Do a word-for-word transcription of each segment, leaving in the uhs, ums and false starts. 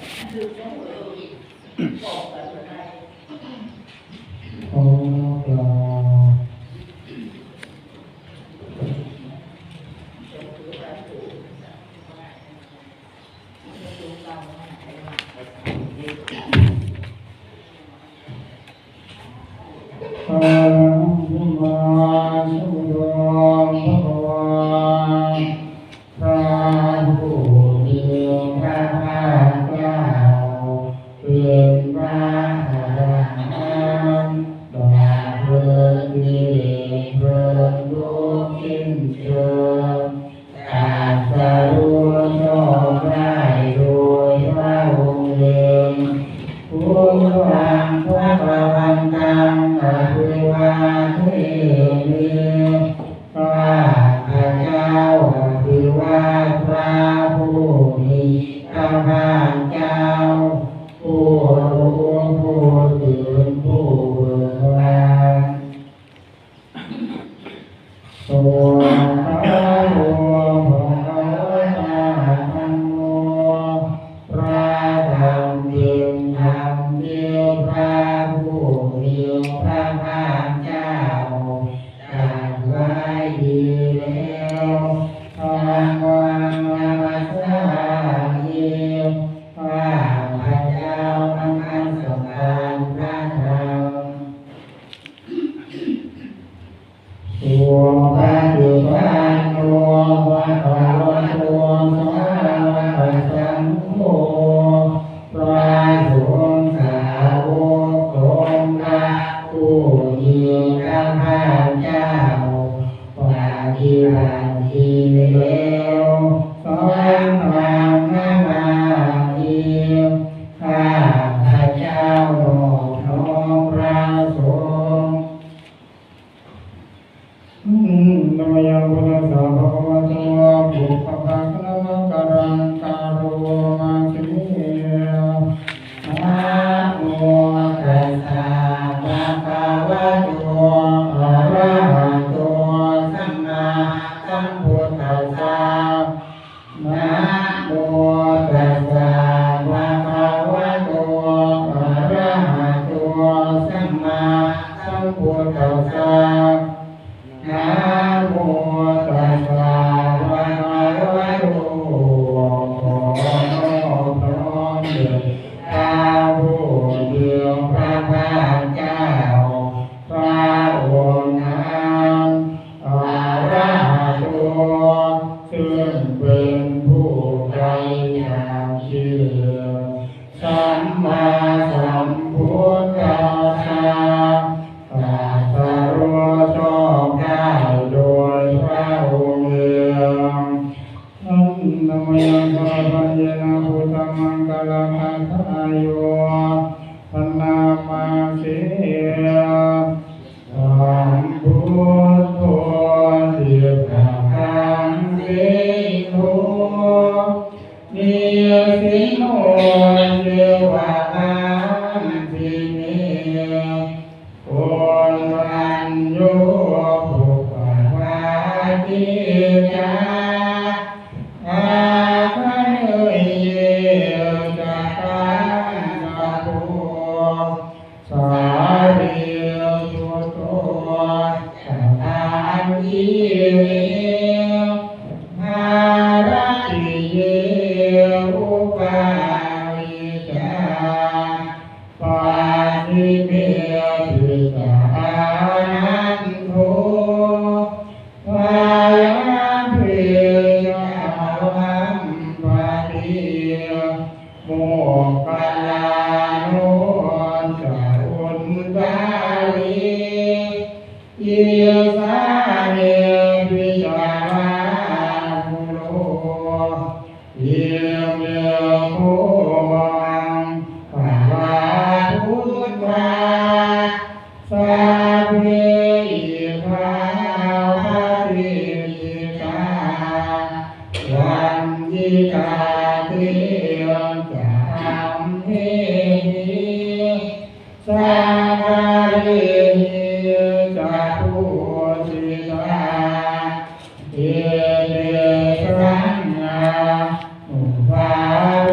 ขอกราบ อะระหังสัมมาสัมพุทโธ ภะคะวา พระผู้มีพระภาคเจ้า เป็นพระอรหันต์ ดับเพลิงกิเลสเพลิงทุกข์สิ้นเชิง ตรัสรู้ชอบได้โดยพระองค์เอง พุทธัง ภะคะวันตัง อะภิวาเทมิ ข้าพเจ้าอภิวาทพระผู้มีพระภาคเจ้า ผู้รู้ผู้ตื่นผู้เบิกบาน สวากขาโต ภะคะวะตา ธัมโม พระธรรมเป็นธรรมที่พระผู้มีพระภาคเจ้าตรัสไว้ดีแล้ว ธัมมัง นะมัสสามิ ข้าพเจ้านมัสการพระธรรม สุปฏิปันโน ภะคะวะโต สาวกสังโฆ พระสงฆ์สาวกของพระผู้มีพระภาคเจ้า ปฏิบัติดีแล้ว สังฆัง นะมามิ ข้าพเจ้านอบน้อมพระสงฆ์ นะมะยัง พุทธัสสะ ภะคะวะโต ปุพพะภะคะนะมะกะรัง กะโรมาสิ นะโมตัสสะ ภะคะวะโต อะระหะโต สัมมาสัมพุทธัสสะ นะโมตัสสะ ภะคะวะโต อะระหะโต สัมมาสัมพุทธัสสะ นะโมตัสสะ ภะคะวะโต ขอนอบน้อมแด่พระผู้มีพระภาคเจ้า พระองค์นั้น อะระหะโต ซึ่งเป็นผู้ไกลจากกิเลส สัมมาสัมพุทธัสสะ ตรัสรู้ชอบได้โดยพระองค์เอง ธัมมัง นะมะยัง กะละปะเยนะ พุทธัง มังคะลัง อะทาโย นะมาสิ สัมพุทโธ ทิฏฐัง เสโท นิสสิโน เสวะคันติเม โกณฑัญโญ ปุพพะภาสี จะ อัคคะเนย จะ กัสสะโป สารีปุตโต จะ อังคีเม ภาระติเย อุปาริจา ปัสสิเม ปิ จะ อานันโท พายาเท จะ อัมปะเท โมคคัลลาโน จะ อุนทาลี อิสาเน ปิ จะ ราหุโล อิเม โพมัง คะลา พุทธา สัพเพ อิทธา ปะติฏฐิตา วันติตา เต จะ อัมเหหิ สักกะเรหิ จะ ปูจิตา เอเตสัญญานุภาเว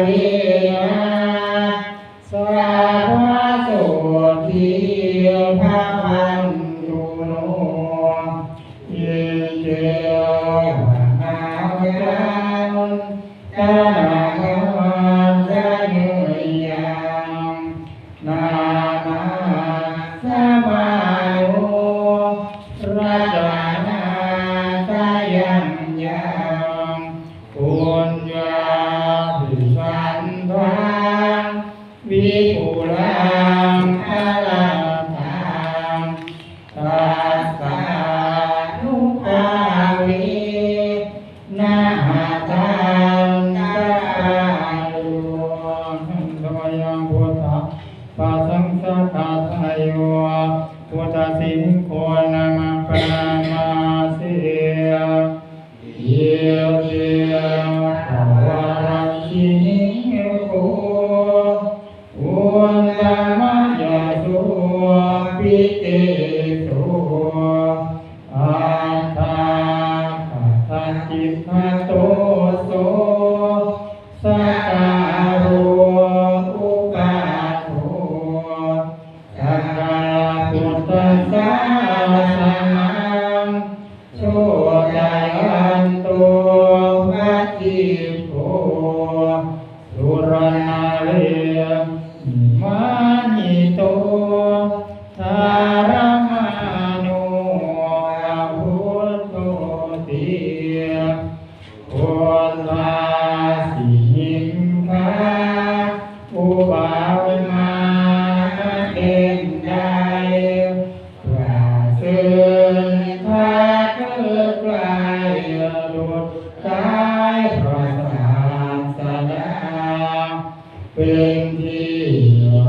เป็นที่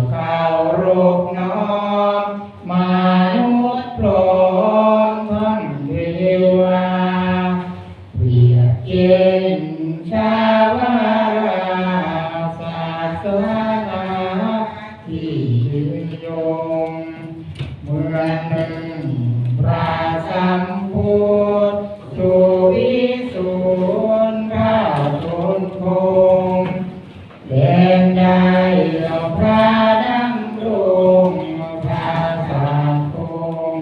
เคารพน้อม มนุษย์พรหมทั้งเทวา เปรียบเช่นชาวาราศาสนาที่ยืนยง เหมือนหนึ่งพระสัมพุทธสุวิสุทธาทนคง แดนได้พระดำรงพระสาคง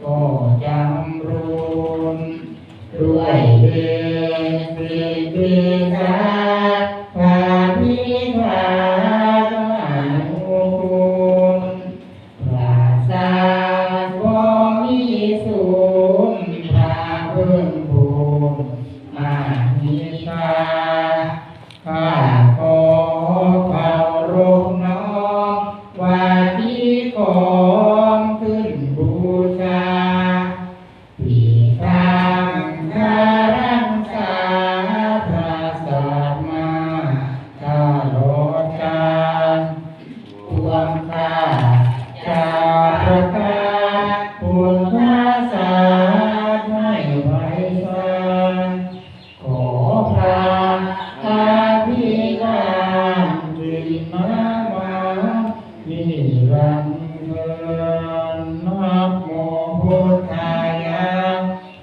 ก็จำรูน ด้วยเดชสิทธิสาพาพิธานุคุณ ปราสาทบ่มีสูง พระเพิ่งภูมิมหิทธา ข้าขอเคารพน้อม วาทีของขึ้นบูชา ปีทังคารังสา พระสัมมาตลอดกาล ควงข้าเจ้าประกาศพุทธศาสนาให้ไพศาล ขอพระอภิบาลกินมามานิรันดร์เทิน นะโมพุทธายะ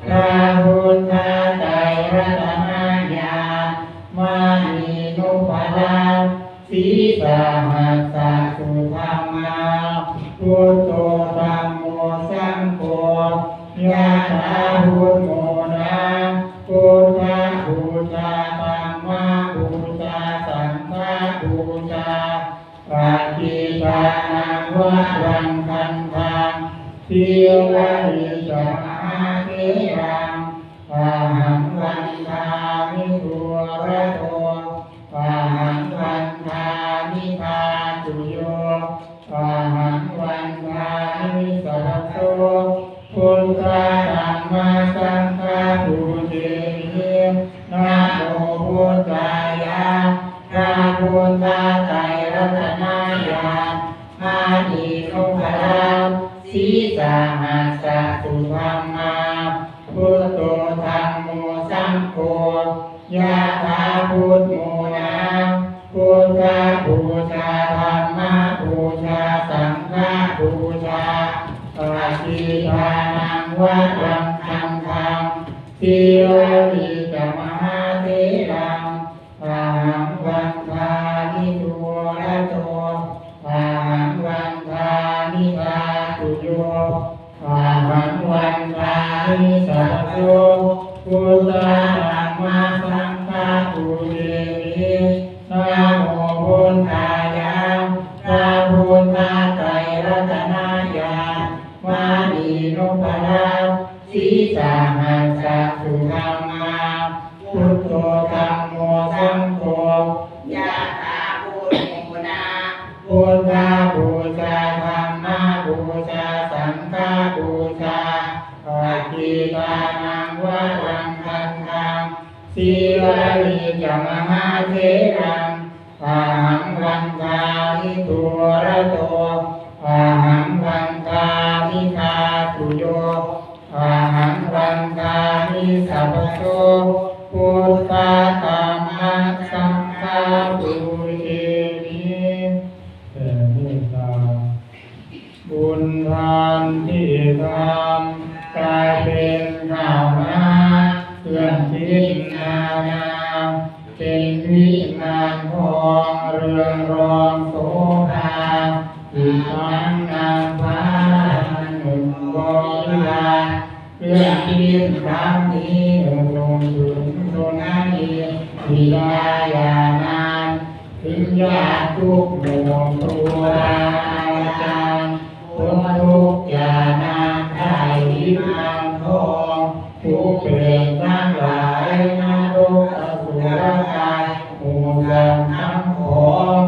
พระพุทธไตรรัตนญาณ มณีนพรัตน์ สีสหัสสะสุธรรมา พุทโธธัมโมสังโฆ ยะถาพุทโมนะ พุทธบูชา ธัมมบูชา สังฆบูชา ปฏิทานังวะรังคันธัง สีวลีจมหาเทรัง อะหังวันทามิทุระโต อะหังวันทามิทาตุโย อะหังวันทามิสะโส พุทธะธัมมะสังฆะปูเชมิ นะโมพุทธายะ พระพุทธไตรรัตนญาณ มณีนพรัตน์ สีสหัสสะสุธรรมา พุทโธธัมโมสังโฆ ยะถาพุทโมนะ พุทธบูชา ธัมมบูชา สังฆบูชา ปฏิทานังวะรังคันธัง สีวลีจมหาเทรัง อะหังวันทามิทุระโต อะหังวันทามิทาตุโย อะหังวันทามิสะโส พุทธะธัมมะสังฆะปูเชมิ นะโมพุทธายะ พระพุทธไตรรัตนญาณ มณีนพรัตน์ สีสหัสสะสุธรรมา พุทโธธัมโมสังโฆ ยะถาพุทโมนะ พุทธบูชา ธัมมบูชา สังฆบูชา ปฏิทานังวะรังคันธัง สีวลีจมหาเทรัง อะหังวันทามิทุระโต อะหังวันทามิทาตุโย อะหังวันทามิสะโส พุทธะธัมมะสังฆะปูเชมิ แผ่เมตตา บุญทานที่ทำกลายเป็นข้าวหมาก เครื่องกินนานา เป็นวิมานทองเรืองรองโสภา อีกทั้งนางฟ้าหนุ่มบริวาร เรื่องที่ครั้งนี้หนุ่มถึงสุนันทีบิดาอย่านาน ถึงยากทุกข์หมู่ครูบาอาจารย์ พ้นทุกข์อย่านานได้วิมานทอง ผู้เปรตทั้งหลายนรกอสุรกาย หมู่สัตว์ทั้งของ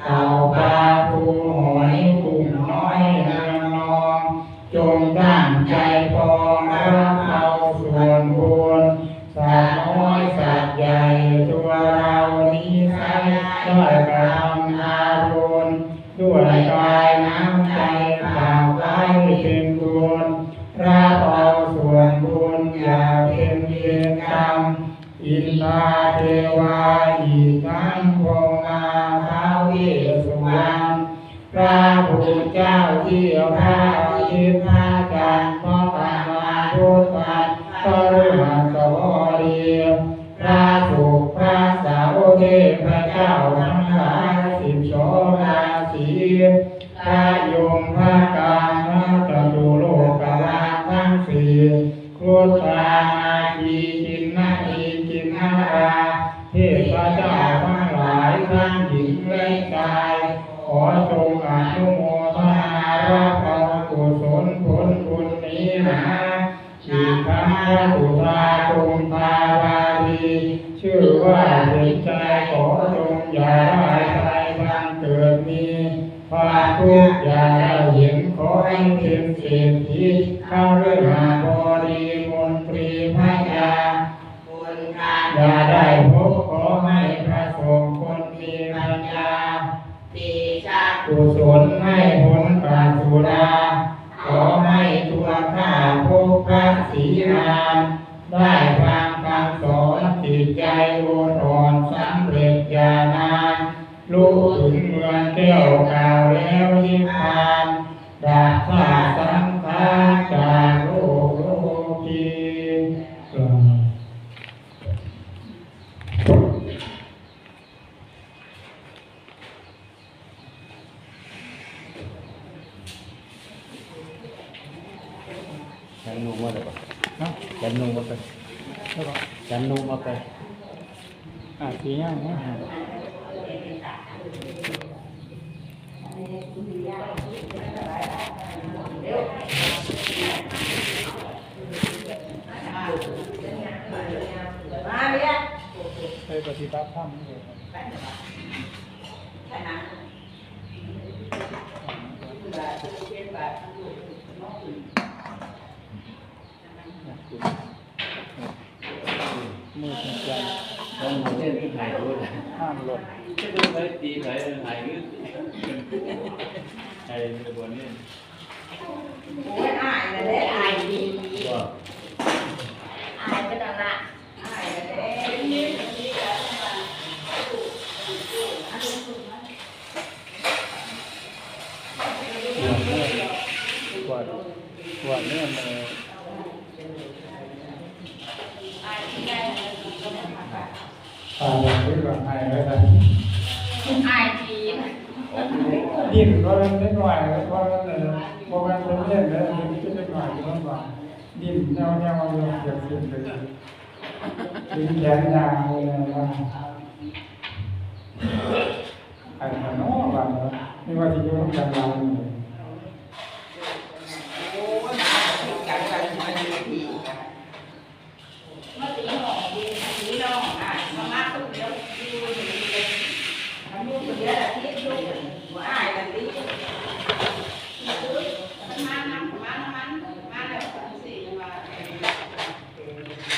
เต่าปลาปูหอยกุ้งน้อยนางนอง จงตั้งใจปองรับเอาส่วนบุญ สัตว์น้อยสัตว์ใหญ่ตัวเรานี้ไซร้ได้กระ ทำทารุณด้วยกายน้ำใจ ฝากไว้เป็นบุญ รับเอาส่วนบุญอย่าเป็นเวรกรรม อินทาเทวา อีกทั้งพรหมาท้าวเวสสุวรรณ พระพุทธเจ้าที่พระอาทิตย์พระจันทร์ พระกลางวันพุธพระฤหัสบดี พระศุกร์พระเสาร์ เทพเจ้าทั้งหลายสิบสองราศี พระยมพระกลางพระจตุโลกวาลทั้งสี่ ครุฑานาคีกินนรีกินนรา เทพเจ้าทั้งหลายทั้งหญิงและชาย ขอจงอนุโมทนารับเอากุศลผลบุญนี้หนา อีกทั้งพระสุธาคงคาวารี ชื่อว่าเห็นใจ ขอจงอย่าได้ไปบังเกิดมี ความทุกข์อย่าได้เห็น ขอให้เป็นเศรษฐี คฤหบดี มนตรีพญา คนทานอย่าได้พบ ขอให้ประสบคนมีปัญญา เดชะกุศลให้พ้นจากสุรา ขอให้ตัวข้าพบพระศรีอาน ได้ฟังคำสอนจิตใจอ่อนสำเร็จญาณา รู้ถึงเมืองแก้วกล่าวแล้วนิพพาน ดับข้าสังขารจากโลกโลกี ฉันนุ่มมาเลยปะ ฮะ ฉันนุ่มมาไป แล้วก็ ฉันนุ่มมาไป อ่า สีง่ายนะ ไปปฏิบัติธรรมนี่เลย มือจังๆ ต้องมาเล่นที่ไทยด้วยนะ ห้ามหล่น จะดูไปตีไทยเป็นไทยหรือ ไทยเป็นคนเนี่ย โอ้ย อายนะเด้ อายดี ก็ อายเป็นอะไร อายนะเด้ กวาด กวาดเนี่ยมัน อ่า อย่างนี้ก็ให้ไว้นะ อายจีน ดิ้นเพราะมันนิดหน่อย เพราะมันเออเพราะมันเป็นเล่นนะ มันเป็นนิดหน่อย มันว่าดิ้นแนวๆ อยู่ เสียบๆ เลย ถึงแขนยาวเลยนะ ไอ้ขนมวันนี้ ไม่ว่าจะอยู่ร่วมกันหลายหมู่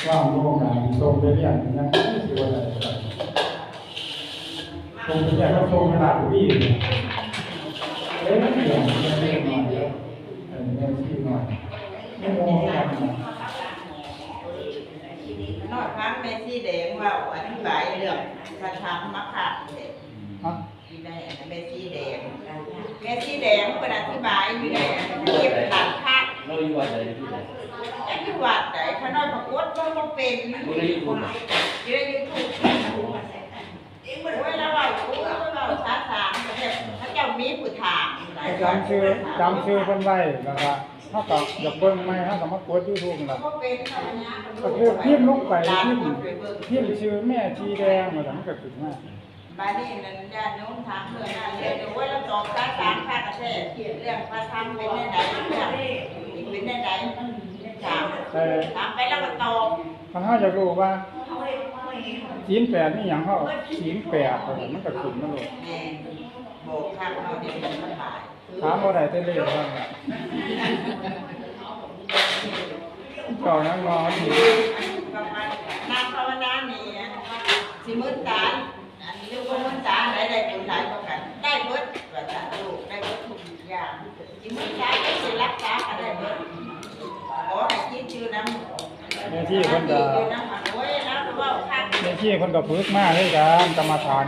ว่างโลกหลายส่งไปเรียนนะ สิว่าอะไร ส่งไปเรียนก็ส่งไปหลายปี เอ้ย เดี๋ยวแม่เรียนหน่อย เดี๋ยว เออ แม่ชีหน่อย ไม่โม้กันนะ นอดฟังแม่ชีแดงเว้าอธิบายเรื่องพระธรรมมาคักเลย ฮะ อยู่ในอันนั้นแม่ชีแดง แม่ชีแดงเพิ่นอธิบายอยู่ในอันนั้นเก็บหลักพระ เราอยู่วัดใดที่ไหน จักอยู่วัดใด ข้าน้อยปรากฏว่าบ่เป็น อยู่ในยูทูบ อยู่ในยูทูบ โอ้ย แล้วเว้า โอ้ย เว้าภาษา เขาเจ้ามีผู้ถามหลาย จำชื่อ จำชื่อเพิ่นไว้ แล้วก็เฮาก็อยากเบิ่งใหม่ เฮาก็มากดยูทูบนั่นล่ะ บ่เป็น ก็คือพิมพ์ลงไป พิมพ์ พิมพ์ชื่อแม่ชีแดง แล้วมันก็ขึ้นมา บาดนี้นั่นญาติโยมถามเรื่องนั้นเรื่องนี้ โอ้ย แล้วตอบภาษาพระกระแทก เรื่องพระธรรมเป็นแนวใด เรื่องเป็นแนวใด ถาม เออ ถามไปแล้วก็ตอบ คันเฮาอยากรู้ว่าศีลแปดมีหยัง เฮาศีลแปด มันก็ขึ้นมาโลด แม่น บอกคักเนาะ เดี๋ยวนี้มันหลาย ถามบ่ได้แต่เลขเท่านั้นล่ะ เจ้ายังนอนอยู่ นั่งภาวนานี่ สิมื้นตา อันนี้ลูกมื้นตา ได้ ได้บุญหลายกว่า ที่เพิ่นก็ แม่ชีเพิ่นก็ฝึกมาคือกัน กรรมฐาน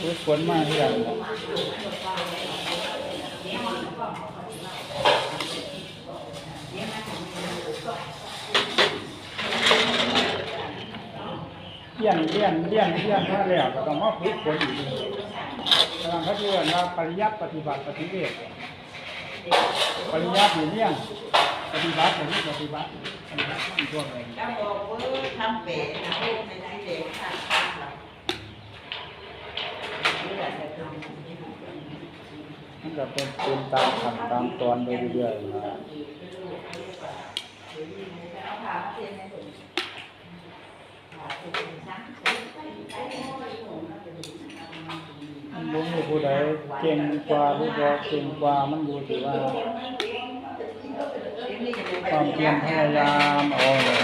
ฝึกฝนมาคือกัน เรียน เรียน เรียน เรียนมาแล้วก็ต้องมาฝึกฝนอีก กำลังเขาเรียกว่าปริยัติปฏิบัติปฏิเวท ปริยัตินี่เรียน ปฏิบัตินี่ปฏิบัติ ปฏิบัติมันตัวเอง แล้วบอกว่าทำเป็นนะลูกในสีแดงค่ะ มันก็เป็น เป็นตามขั้นตามตอนไปเรื่อยๆนะ มันบ่มีผู้ใดเก่งกว่าหรือบ่เก่งกว่า มันอยู่ที่ว่า ความเพียรพยายามเอาเลย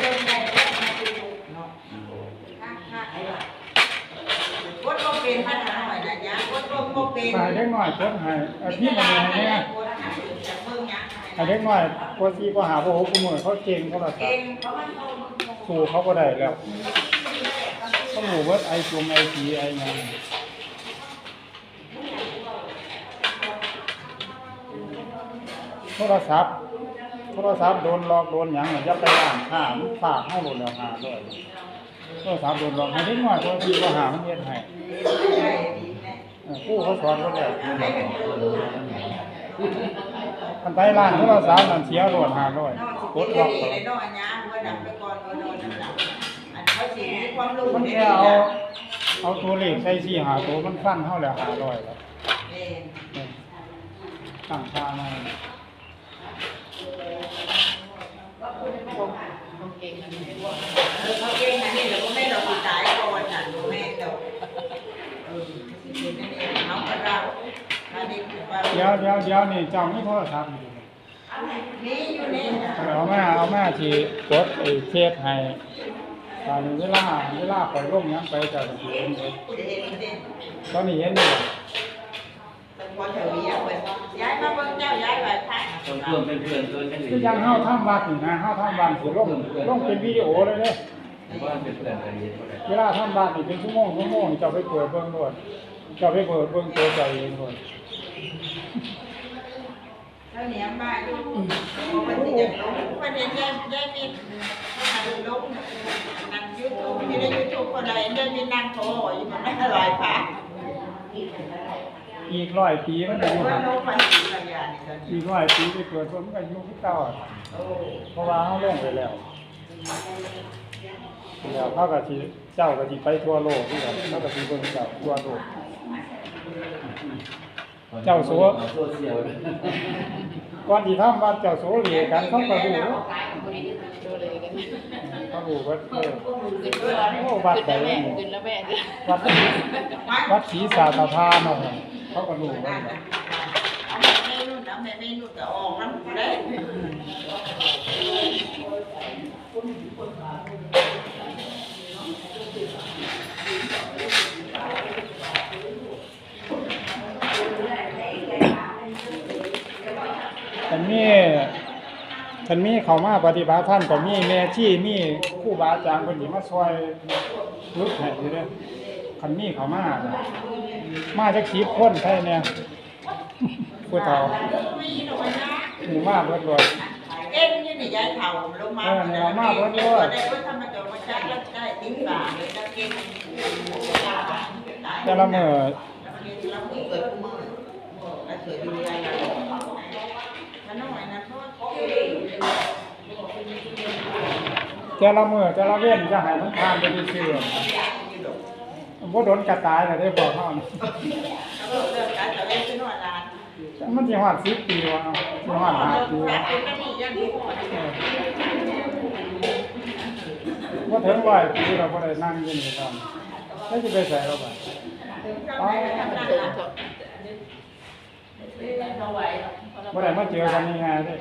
กดบ่เป็น ปัญหาหน่อยนะยะ กดลงบ่เป็น ให้เด็กน้อยกดให้ เออ พิมพ์เอาให้แหน่ กดให้ จักเบิ่งหยังให้ ให้เด็กน้อย ป.สี่ ป.ห้า ป.หก ซุมื้อเขาเก่งโทรศัพท์ เก่ง เขามาโทร สู้เขาบ่ได้แล้ว เขารู้เบิด ไอจุง ไอจี ไอหยัง โทรศัพท์ โทรศัพท์โดนหลอกโดนหยังน่ะ อย่าไปร้านค้า มันฝากเฮาโลดแล้ว ห้าร้อย โทรศัพท์โดนหลอก ให้เด็กน้อย ป.สี่ ป.ห้า มันเฮ็ดให้ เออ ครูเขาสอนเบิดแล้ว คันไปร้านโทรศัพท์นั่นเสียโลด ห้าร้อย กดล็อกเขา อันเขาสิมีความรู้ มันแค่เอา เอาตัวเลขใส่สี่ห้าตัว มันฟันเฮาแล้ว ห้าร้อย แล้ว แม่น เออ ตั้งค่ามา เออ เขาเก่งอันนี้ เดี๋ยวบ่แม่นดอก สิตายก่อนน่ะ บ่แม่นดอก เออ สิเป็นอันนี้ เอากระดาษ อันนี้คือว่า เดี๋ยว เดี๋ยว เดี๋ยวนี่ เจ้ามีโทรศัพท์อยู่ นี่อยู่นี่ เอามา เอามาที่กดไอ้เฟซให้ ตอนนี้เวลา เวลาข้อยลงหยังไป เจ้าก็สิเห็นเบิด เห็นเห็น ตอนนี้เห็นอยู่ เพิ่นบ่ถือเวียก เพิ่นย้ายมาเบิ่งเจ้า ย้ายไหว้พระ ต้องร่วมเป็นเพื่อนตัวจัง คือจั่งเฮาทำวัดนี่นะ เฮาทำวัดสิลง ลงเป็นวิดีโอเลยเด้ ว่าเป็นเพื่อนกันเห็นบ่ได้ เวลาทำวัดนี่เป็นชั่วโมง ชั่วโมง เจ้าไปเปิดเบิ่งโลด เจ้าไปเปิดเบิ่งตัวเจ้าเองโลด เจ้าเหนียงมาอยู่ เพิ่นสิอยากลง เพิ่นเห็นยาย ยายมีลงนั่น YouTube อยู่ใน YouTube เพิ่นเห็นยายมีนั่งขออยู่ มันหลายพระ อีกร้อยปีมันก็อยู่หั่น อีกร้อยปีไปเกิดมันก็อยู่คือเก่าอะ เพราะว่าเฮาลงไปแล้ว แล้วเขาก็สิ เจ้าก็สิไปทั่วโลกคือกัน เขาก็สิเบิ่งเจ้าทั่วโลก เจ้าสัว โซเชียล ก่อนสิทำวัดเจ้าสัวเหล่กัน เขาก็รู้ เขารู้ว่า เออ โอ้ วัดใดนี่ วัด วัดศรีสาตพาเนาะ เขาก็รู้ว่า เอาแม่ไม่นุ่น เอาแม่ไม่นุ่นก็ออกนำได้ คันมี คันมีเข้ามาปฏิบัติธรรมก็มีแม่ชี มีครูบาอาจารย์เพิ่นสิมาช่วยฝึกให้อยู่เด้อ คันมีเข้ามานะ มาจักสิบคนใครแน่ ผู้เฒ่า หมู่มาเบิดเลย เก่งอยู่นี่ยายเฒ่า ลงมา เออ เนี่ย มาเบิดเลย ได้เบิดธรรมจรมาจักแล้วได้ติดตาเลย จะเก่ง แต่ละมื้อ แต่ละมื้อแต่ละเว้นจะให้มันผ่านไปซื่อๆ บ่โดนกะตายแล้วเด้ พวกเฮานี่ มันสิฮอดสิบปีวะ สิฮอดห้าปีวะ เออ บ่ถึงร้อยปีเราบ่ได้นั่งอยู่นี่ครับ แล้วสิไปไสแล้วบัด อ๋อ บ่ได้มาเจอกันง่ายๆเด้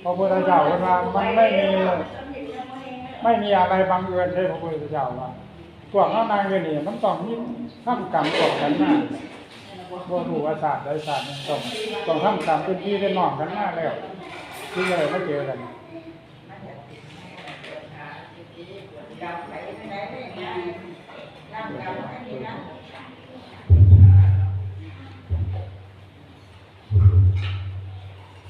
พระพุทธเจ้าเพิ่นว่ามันไม่มี ไม่มีอะไรบังเอิญเลย พระพุทธเจ้าว่า พวกเฮานั่งอยู่นี่มันต้องมีทำกรรมของกันมา บ่รู้ว่าชาติใดชาติหนึ่งต้อง ต้องทำกรรมเป็นพี่เป็นน้องกันมาแล้ว ถึงจะได้มาเจอกัน นะ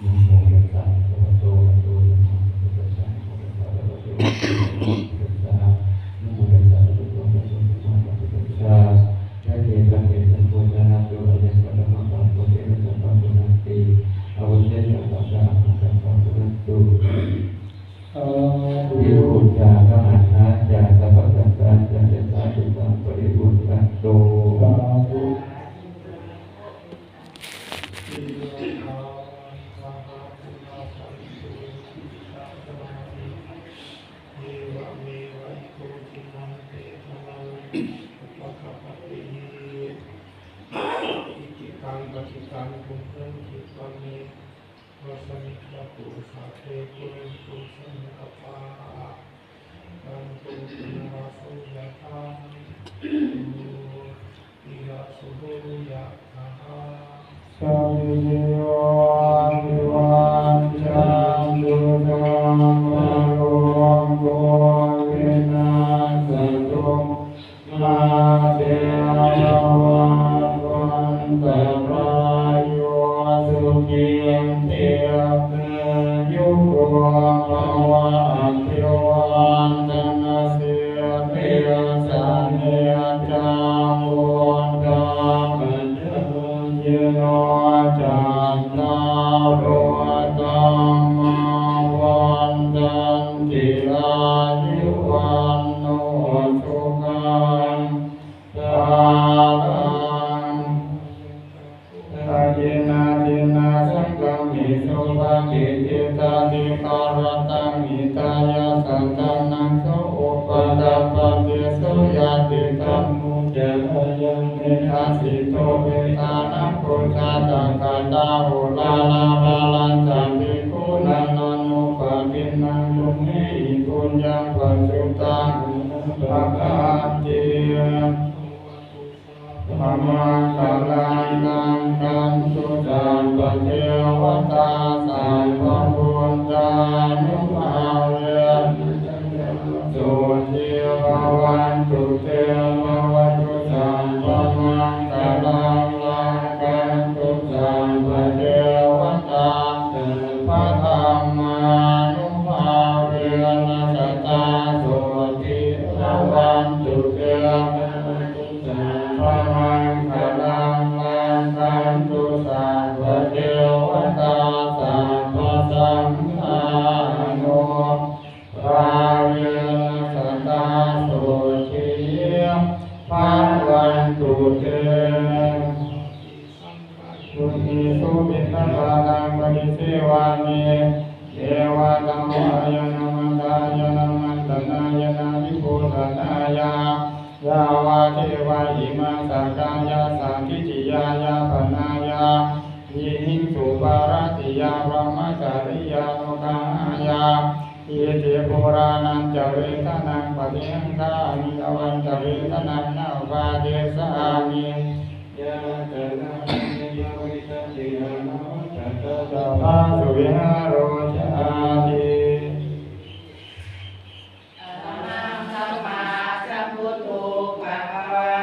โมตัสสะภะคะวะโต อะระหะโต สัมมาสัมพุทธัสสะ นะโมตัสสะภะคะวะโต อะระหะโต สัมมาสัมพุทธัสสะ นะโมตัสสะภะคะวะโต อะระหะโต สัมมาสัมพุทธัสสะ นะเม นะเม สัพเพ สัพโพ ชายันตุ อะยัง ปะทะมัง กัง โพ เท นะ สัพพัง สุนันติ อาวะเช สัพพะ สะหะมัง กัง กัง สุนันตุ สาธุ วิภุชา มหานา จา สัพพะ สัตตา จา ยัตถา สุขัง ปะริภุชชันตุ สาธุ เอวะเมวะ อิโต ทินัง เปตานัง อุปะกัปปะติ อิจิตัง ปัตติตัง ตุมหัง คิปะเม วะสะมิชฌะตุ สัพเพ ปูเรนตุ สังกะปา จันโท ปันนะระโส ยะถา ติระโส ยะถา สัพพิติโย วิวัชชันตุ สัพพะโรโค วินัสสะตุ มาเต ภวัตวันตะราโย สุขี ทีฆายุโก ภะวะ อะภิวาทะนะสีลิสสะเนจัง วุฑฒาปะจายิโน จัตตาโร ธัมมา วัฑฒันติ อายุ วัณโณ สุขัง พะลัง อาทินนาทินนา สังฆามิ สุปะฏิฏฐิตา ทิฏฐารตัง หิตายะสะ ทานัง โส อุปะทัปปะติ โส ญาติธัมโม จะ อายัง เม อาสิโต เวทานะ ปูชา ตะกะตา โหรา ลาภา ลัญจะ ภิกขูนัง อานุปะกิณณัง ปุณเณหิ ปุญญัง ปัจจุตัง อุปะกาปปะติ ภะมังคะลัง รักขันตุ สัพพะเทวะตา สัพพะพุทธานุภาเวนะ สักกะยะโส ที ภะวันตุ เต ภะวะตุ สัพพะมังคะลัง รักขันตุ สัพพะเทวะตา สัพพะธัมมานุภาเวนะ สะทา โส ที ภะวันตุ เต ภะวะตุ สัพพะมังคะลัง รักขันตุ สัพพะเทวะตา สัพพะสังฆานุภาเวนะ สะทา โส ที ภะวันตุ เต ทุติยมปิณฑปาตัง ปะทิเสวะเม เอวะ ธัมมายะนะ มังคายะนะ มันตนายะนะ วิโพชนายะ ยะวะ เทวะ อิมัง สักกายะ สักขิติยา ยาปะนายะ อิหิงสุ ปะระติยา พะมะจะริยานุกะหายะ อิติ ปุราณัญจะ เวทะนัง ปะทิหังคามิ นะวัญจะ เวทะนัง นะ อุปาเดสสะมิ ยะตะนะ ปะริตะติ อะนะวัตตะ ตะถา สุวิหาโร จาติ อะระหัง สัมมาสัมพุทโธ ภะคะวา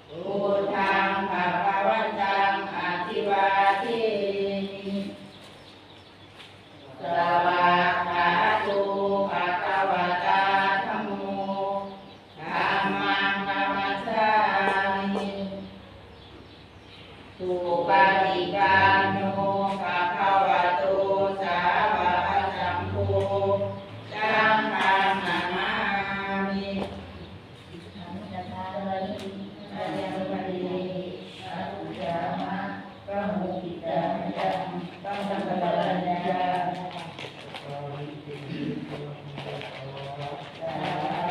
พุทธัง ภะคะวันตัง อะภิวาเทมิ สะวากขาโต ภะคะวะตา ธัมโม ธัมมัง นะมัสสามิ สุปะฏิปันโน ภะคะวะโต สาวะกะสังโฆ สังฆัง นะมามิ สา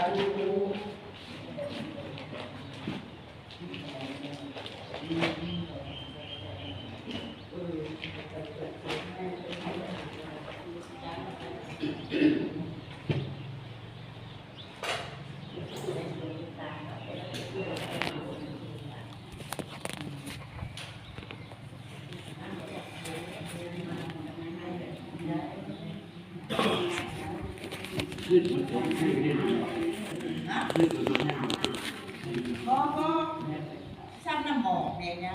ธุ บ่ บ่ ซ้ำน้ำหมอกแม่ย่า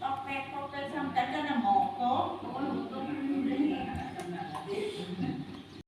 ตอกแป๊ก ตอกแป๊ก ซ้ำกันกับน้ำหมอก โต โอ้ย หนูต้อง นี่ ขนาดนั้น